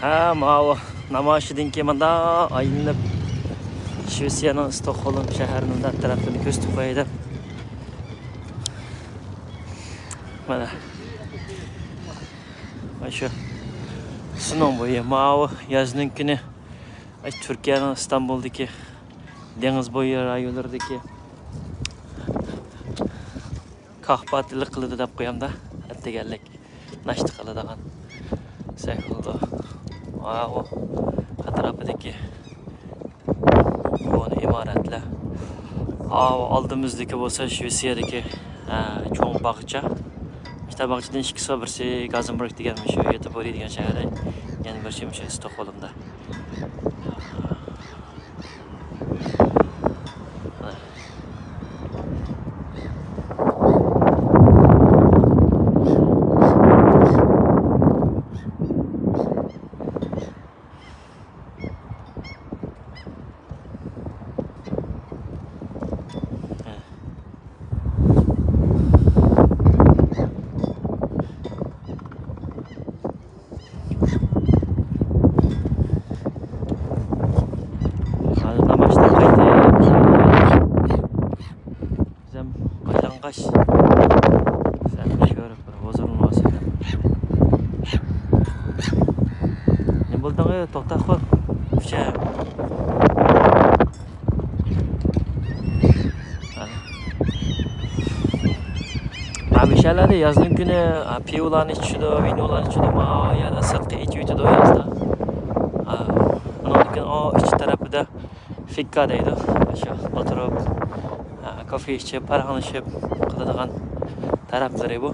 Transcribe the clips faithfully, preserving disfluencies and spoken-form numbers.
ھە، ماۋۇ نامايىشىدىن كېيىن مۇنداق ئايلىنىپ، شىۋېتسىيەنىڭ ستوكھولم شەھىرىنىڭ مۇنداق تەرەپلىرىنى كۆرسىتىپ قوياي دەپ. مانا. مانا شۇ. سۇنىڭ بويى ماۋۇ يازنىڭ كۈنى. ئاي، تۈركىيەنىڭ ئىستانبۇلدىكى دېڭىز بويى رايونلىرىدىكى كاھپا تىلى قىلىدۇ دەپ قويامدا. ئەتىگەنلىك ناشتا قىلىدىغان سەي بولىدۇ. ماۋۇ ئەتراپىدىكى كونا ئىمارەتلەر. ئاۋۇ ئالدىمىزدىكى بولسا شىۋېتسىيەدىكى، ئە، چوڭ باغچە. ئىككى باغچىدىن ئىككىسى بار، بىرسى گازېنبورگ دېگەن، مۇشۇ يۆتېبورگ دېگەن شەھەردە، يەنە بىرسى مۇشۇ ستوكھولمدا. ھازىر ناماز ئىشلەپ قايتتى. بىزەم قايتالغاچ، سەن كۆرۈپ بىر ھۇزۇرلىنىۋالسۇن. نېمە بولدۇڭ، ئەي، توختاپ قوي. ئۈچە. ھە، مۇشۇ يەرلەردە يازنىڭ كۈنى، ھە، پىۋىلارنى ئىچىشىدۇ، ۋىنولارنى ئىچىدۇ، ما يەنە سىرتقا ئېچىۋېتىدۇ يازدا. ھە، ئۇنىڭدىن كېيىن، ئۇ ئىچ تەرىپىدە فىككا دەيدۇ. شۇ ئولتۇرۇپ، ھە، كوفې ئىچىپ، پاراڭلىشىپ قىلىدىغان تەرەپلىرى بۇ.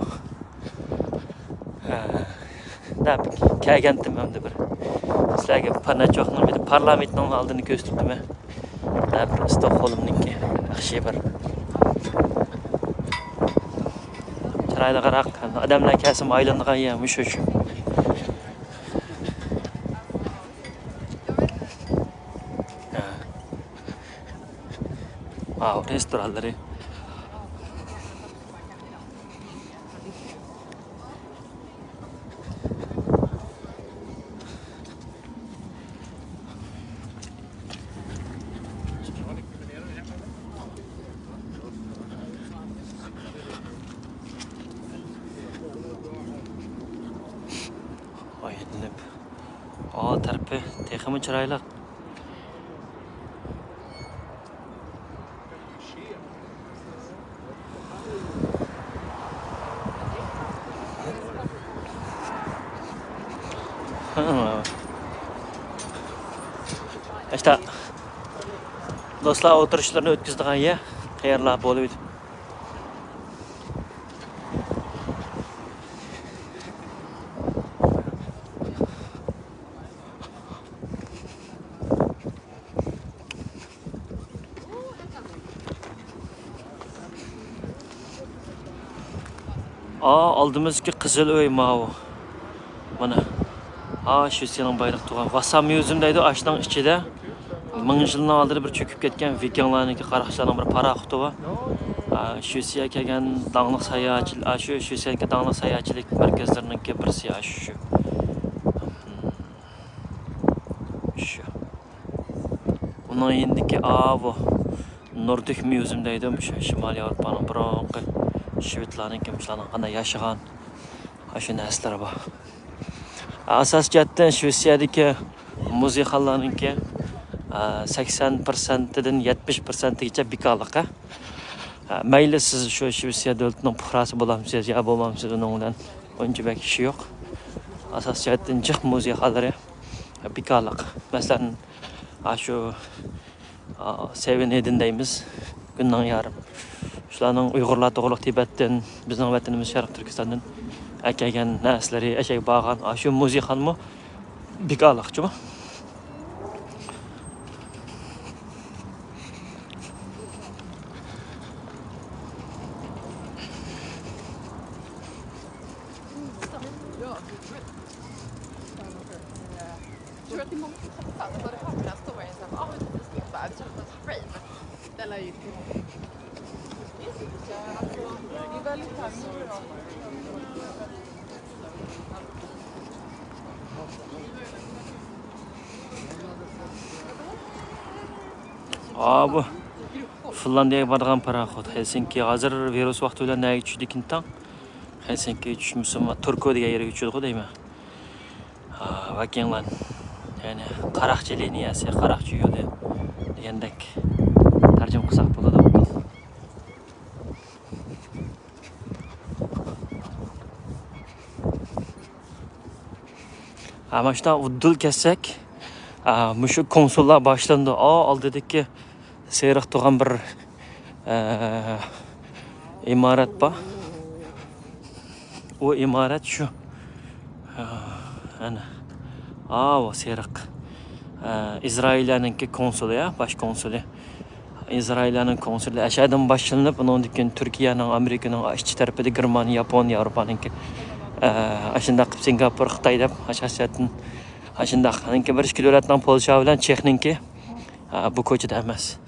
ھە، دەپ كەلگەنتىم ئەمدى بىر. سىلەرگە پارناچوقنىڭ بىر پارلامېنتنىڭ ئالدىنى كۆرسىتىپتىمەن. دەپ ستوكھولمنىڭكى ياخشى بىر چىرايلىقراق، ئادەملەر كەلسىمۇ ئايلىنىدىغان يەر مۇشۇ شۇ. ھە. ئاۋۇ رېستورانلىرى. ئايلىنىپ، ئا تەرىپى تېخىمۇ چىرايلىق. ئىشتا دوستلار ئولتۇرۇشلىرىنى ئۆتكۈزىدىغان يەر، قېرىلار بولۇۋېتىپ. ئا، ئالدىمىزدىكى قىزىل ئۆي ماۋۇ. مانا. ئا، شىۋېتسىيەنىڭ بايرىقى تۇرغان ۋاسا ميۇزېم دەيدۇ. ئاشۇنىڭ ئىچىدە مىڭ يىلنىڭ ئالدىدا بىر چۆكۈپ كەتكەن ۋىكىڭلارنىڭكى قاراقچىلارنىڭ بىر پاراخوتى بار. ئا، شىۋېتسىيەگە كەلگەن داڭلىق ساياھەتچىلەر، ئا، شۇ شىۋېتسىيەدىكى داڭلىق ساياھەتچىلىك مەركەزلىرىنىڭكى بىرسى، ئا، شۇ. شۇ. ئۇنىڭ يېنىدىكى ئاۋۇ نوردىك ميۇزېم دەيدۇ، مۇشۇ شىمالىي ياۋروپانىڭ بۇرۇنقى شۋېدلارنىڭكى، مۇشۇلارنىڭ قانداق ياشىغان، ئاشۇ نەرسىلىرى بار. ئاساسىي جەھەتتىن شىۋېتسىيەدىكى مۇزېيخانىلارنىڭكى، ئە، سەكسەن پىرسەنتىدىن يەتمىش پىرسەنتىگىچە بىكارلىق، ھە. ئە، مەيلى سىز شۇ شىۋېتسىيە دۆلىتىنىڭ پۇقراسى بولامسىز يا بولمامسىز، ئۇنىڭ بىلەن ئۇنچە بەك ئىشى يوق. ئاساسىي جەھەتتىن جىق مۇزېيخانىلىرى بىكارلىق. مەسىلەن، ئاشۇ، ئا، سېۋېن ھېدىن دەيمىز، گۈنناڭ يارىم. شۇلارنىڭ ئۇيغۇرلار توغرۇلۇق تىبەتتىن، بىزنىڭ ۋەتىنىمىز شەرقىي تۈركىستاندىن ئەكەلگەن نەرسىلىرى، ئەشەگە بارغان، ئاشۇ مۇزېيخانىمۇ بىكارلىق جۇمۇ. ئا، بۇ فىنلاندىيەگە بارىدىغان پاراخوت. ھېلسىنكى ھازىر ۋىرۇس ۋاقتى بىلەن نەگە چۈشىدىكىن تاڭ؟ ھېلسىنكى چۈشمىسىمۇ، تۇركو دېگەن يەرگە چۈشىدىغۇ دەيمەن. ۋەكىڭلان، يەنى قاراقچى لىنىيەسى، قاراقچى يولى دېگەندەك تەرجىمە قىلساق بولىدۇ. ئەمما شۇنداق ئۇدۇل كەتسەك، مۇشۇ كونسۇللار باشلىنىدۇ. ئا، ئالدىدىكى سېرىق تۇرغان بىر ئىمارەت بار. ئۇ ئىمارەت شۇ. ئەنە. ئاۋۇ سېرىق. ئىزرائىلىيەنىڭكى كونسۇلى، يا، باش كونسۇلى. ئىزرائىلىيەنىڭ كونسۇلى ئەشەدىن باشلىنىپ، ئۇنىڭدىن كېيىن تۈركىيەنىڭ، ئامېرىكىنىڭ ئىچكى تەرىپىدە گېرمانىيە، ياپونىيە، ياۋروپانىڭكى، ئاشۇنداق قىلىپ سىنگاپور، خىتاي دەپ، ئاشۇنداق. ئانىڭكى بىر ئىككى دۆلەتنىڭ، پولشا بىلەن چېخنىڭكى، بۇ كوچىدا ئەمەس.